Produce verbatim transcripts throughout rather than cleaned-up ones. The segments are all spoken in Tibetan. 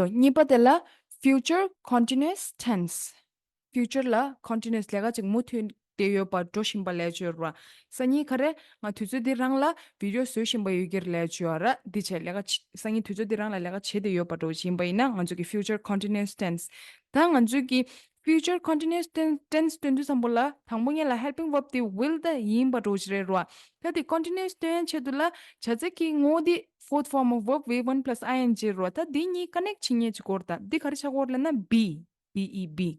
གཉིས་པ་དེ་ལ་future continuous tense། future ལ་continuous ལས་ཀ་ཅིག་མུ་མཐུད་དེ་ཡོད་པ་འགྲོ་བཞིན་པ་ལབ་ཀྱི་ཡོད་རེད་བ། སང་ཉིན་ག་རེ་ང་དུས་ཚོད་འདི་རང་ལ་video བཟོ་བཞིན་པ་ཡོད་ཀྱི་རེད་ལབ་ཀྱི་ཡོད་རེད། འདི་བྱས་ལས་ཀ་བྱེད་སང་ཉིན་དུས་ཚོད་འདི་རང་ལ་ལས་ཀ་བྱེད་དེ་ཡོད་པ་འགྲོ་བཞིན་པ་ཡིན་ན་ང་ཚོ་གི་future continuous tense། ད་ང་ཚོ་གི་future continuous ten- tense སྟོན་དུས་ཙམ་པོ་ལ་དང་པོ་ངེད་ལ་helping verb དེ་will ད་ཡིན་པ་འགྲོ་གི་རེད་རེད་བ། ད་དེ་continuous སྟོན་ཡ་ཆེད་དུ་ལ་བྱ་ཚིག་གི་ངོ་བོ་དེ་fourth form of verb V one plus I N G རེད་བ། ད་དེ་གཉིས་connect བྱེད་མཁན་ཅིག་དགོས་རེད། ད་འདི་ག་རེ་ཆགས་ཀྱི་ཡོད་རེད་ལབ་ན་be be e be།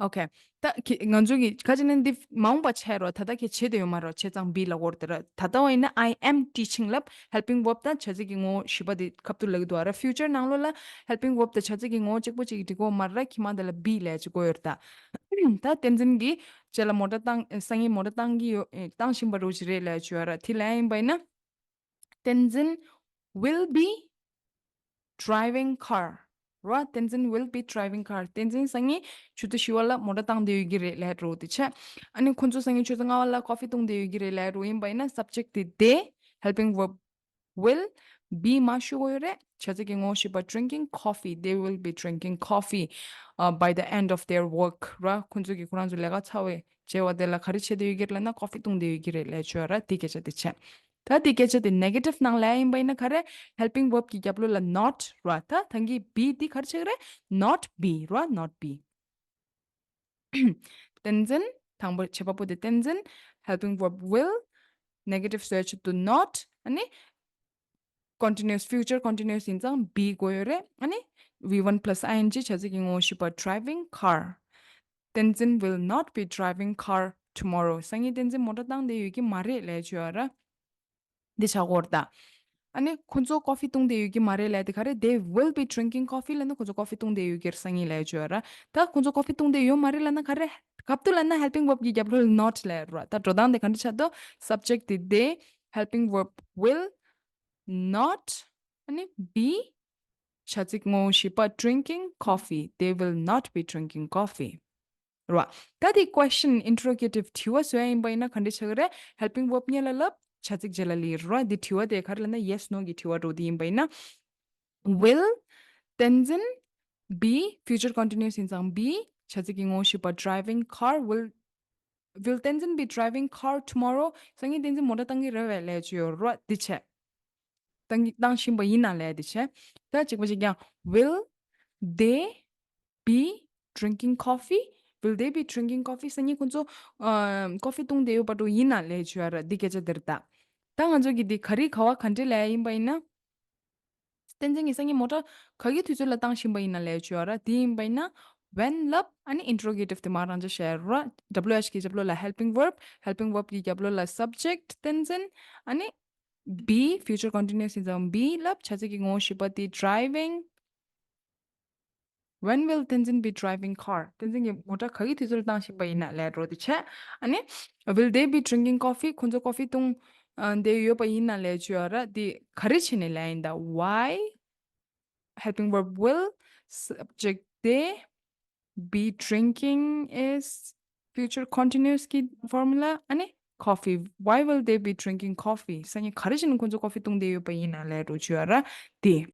okay། ད་ཁྱེད་ང་ཚོ་གི་ཁ་ཅིག་ནས་འདི་མ་འོངས་པ་བྱས་རོགས། ད་ལྟ་ཁྱེད་བྱེད་དེ་ཡོད་མ་རོགས། བྱས་ཙང་be ལབ་དགོས་རེད་དེ་ར། ད་ལྟ་བ་ཡིན་ན་I am teaching ལབ་helping verb དང་བྱ་ཚིག་གི་ངོ་བོ་བཞི་པ་དེ་ཁ་ཐུག་ལབ་ཀྱི་འདུག་ཨ་ར། future ནང་ལོགས་ལ་helping verb དང་བྱ་ཚིག་གི་ངོ་བོ་གཅིག་པོ་གཅིག་གི་འགྲིག་གི་ཡོད་མ་རེད། ཁྱི་མ་དེ་ལ་be ལབ་ཅིག་དགོས་ཡོད་རེད་ད། ད་བསྟན་འཛིན་གྱིས་རྗེས་ལ་མོ་ཊ་བཏང་སང་ཉིན་མོ་ཊ་བཏང་གི་ཡོད་བཏང་བཞིན་པ་རོགས་ཅིག་རེད་ལབ་ཅིག་ཡོད་ར། དེ་ལ་ཡིན་པ་ཡིན་ན། བསྟན་འཛིན་will be driving car རོ། བསྟན་འཛིན་will be driving car། བསྟན་འཛིན་སང་ཉིན་ཆུ་ཚོད་བཞི་པ་ལ་མོ་ཊ་བཏང་བསྡད་ཡོད་ཀྱི་རེད་ལབ་འགྲོ་དེ་བྱས། ཨ་ནི་ཁོ་ཚོ་སང་ཉིན་ཆུ་ཚོད་ལྔ་པ་ལ་coffee བཏུང་བསྡད་ཡོད་ཀྱི་རེད་ལབ་འགྲོ་ཡིན་པ་ཡིན་ན་subject དེ་they helping verb will be མ་ཞུ་དགོས་ཡོད་རེད། བྱ་ཚིག་གི་ངོ་བོ་བཞི་པ་drinking coffee། They will be drinking coffee uh, by the end of their work ར། ཁོ་ཚོ་གི་ཁོ་རང་ཚོ་ལས་ཀ་ཚར་བའི་བྱས་པ་དེ་ལ་ག་རེ་བྱེད་བསྡད་ཡོད་ཀྱི་རེད་ལབ་ན་coffee བཏུང་བསྡད་ཡོད་ཀྱི་རེད་ལབ་ཅིག་ཡོད་ར། དེ་སྐད་ཆ་དེ་བྱས། ད་དེ་སྐད་ཆ་དེ་negative ནང་ལ་ཡིན་པ་ཡིན་ན་ག་རེ། helping verb གི་རྒྱབ་ལོགས་ལ་not ར། ད་ད་གིན་be དེ་ག་རེ་བྱེད་ཀྱི་རེད། not be ར། not be བསྟན་འཛིན། དང་པོ་བྱེད་པ་པོ་དེ་བསྟན་འཛིན། helping verb will negative བཟོ་ཡ་ཆེད་དུ་not ཨ་ནི་continuous future continuous ཡིན་ཙང་be དགོས་ཡོད་རེད། ཨ་ནི་V one plus I N G བྱ་ཚིག་གི་ངོ་བོ་བཞི་པ་driving car། བསྟན་འཛིན་will not be driving car tomorrow། སང་ཉིན་བསྟན་འཛིན་མོ་ཊ་བཏང་བསྡད་ཡོད་ཀྱི་མ་རེད་ལབ་ཅིག་ཡོད་ར། འདི་ཆགས་ཀྱི་ཡོད་རེད་ད། ཨ་ནི་ཁོ་ཚོ་coffee བཏུང་བསྡད་ཡོད་ཀྱི་མ་རེད་ལབ་དེ་ག་རེ། they will be drinking coffee ལབ་ན་ཁོ་ཚོ་coffee བཏུང་བསྡད་ཡོད་ཀྱི་རེད་སང་ཉིན་ལབ་ཅིག་ཡོད་ར། ད་ཁོ་ཚོ་coffee བཏུང་བསྡད་ཡོད་མ་རེད་ལབ་ན་ག་རེ། ག་དུས་ལབ་ན་helping verb གི་རྒྱབ་ལོགས་ལ་not ལབ་ར། ད་འགྲོ་སྟངས་དེ་ག་འདྲ་ཆགས་འདུག subject དེ་they helping verb will not ཨ་ནི་be བྱ་ཚིག་ངོ་བོ་བཞི་པ་drinking coffee། They will not be drinking coffee ར། ད་དེ་question interrogative དྲི་བ་བཟོ་ཡ་ཡིན་པ་ཡིན་ན་ག་འདྲ་བྱེད་ཀྱི་རེད། helping verb སྔོན་ལ་ལབ་བྱ་ཚིག་རྗེས་ལ་ལབ་ར། དེ་དྲི་བ་དེ་ག་རེ་ལབ་ན་yes no གི་དྲི་བ་འདྲ་བོ་དེ་ཡིན་པ་ཡིན་ན། will བསྟན་འཛིན་be future continuous ཡིན་ཙང་be བྱ་ཚིག་གི་ངོ་བོ་བཞི་པ་driving car will will བསྟན་འཛིན་be driving car tomorrow སང་ཉིན་བསྟན་འཛིན་མོ་ཊ་བཏང་གི་རེད་བས་ལབ་ཅིག་ཡོད་ར། འདི་བྱས། བཏང་གི་བཏང་བཞིན་པ་ཡིན་ན་ལབ་དེ་བྱས། ད་གཅིག་པ་གཅིག་རྐྱང་will they be drinking coffee? Will they be drinking coffee? སང་ཉིན་ཁོ་ཚོ་ཨ་coffee བཏུང་བསྡད་ཡོད་པ་འདྲ་ཡིན་ན་ལབ་ཅིག་ཡོད་ར། འདི་སྐད་ཆ་འདི་རེད་ད། ད་ང་ཚོ་གི་འདི་ག་རེ་ག་བ་ག་འདྲ་ལབ་ཡ་ཡིན་པ་ཡིན་ན། བསྟན་འཛིན་གྱིས་སང་ཉིན་མོ་ཊ་ག་གི་དུས་ཚོད་ལ་བཏང་བཞིན་པ་ཡིན་ན་ལབ་ཅིག་ཡོད་ར། དེ་ཡིན་པ་ཡིན་ན་when ལབ་ཨ་ནི་interrogative དེ་མ་རང་ཅག་བཤད་ར། W H གི་རྒྱབ་ལོགས་ལ་helping verb, helping verb གི་རྒྱབ་ལོགས་ལ་subject བསྟན་འཛིན། ཨ་ནི་be future continuous ཡིན་ཙང་be ལབ་བྱ་ཚིག་གི་ངོ་བོ་བཞི་པ་དེ་driving. When will བསྟན་འཛིན་be driving car? བསྟན་འཛིན་གྱིས་མོ་ཊ་ག་གི་དུས་ཚོད་ལ་བཏང་བཞིན་པ་ཡིན་ན་ལབ་འགྲོ་དེ་བྱས། ཨ་ནི་will they be drinking coffee? ཁོ་ཚོ་coffee བཏུང་ཨ་བསྡད་ཡོད་པ་ཡིན་ན་ལབ་ཅིག་ཡོད་ར། དེ་ག་རེ་བྱས་ནས་ལབ་ཡིན་ད། Why helping verb will subject they be drinking is future continuous གི་formula ཨ་ནི་coffee. Why will they be drinking coffee? སང་ཉིན་ག་རེ་བྱས་ནས་ཁོ་ཚོ་coffee བཏུང་བསྡད་ཡོད་པ་ཡིན་ན་ལབ་འགྲོ་ཅིག་ཡོད་ར། དེ་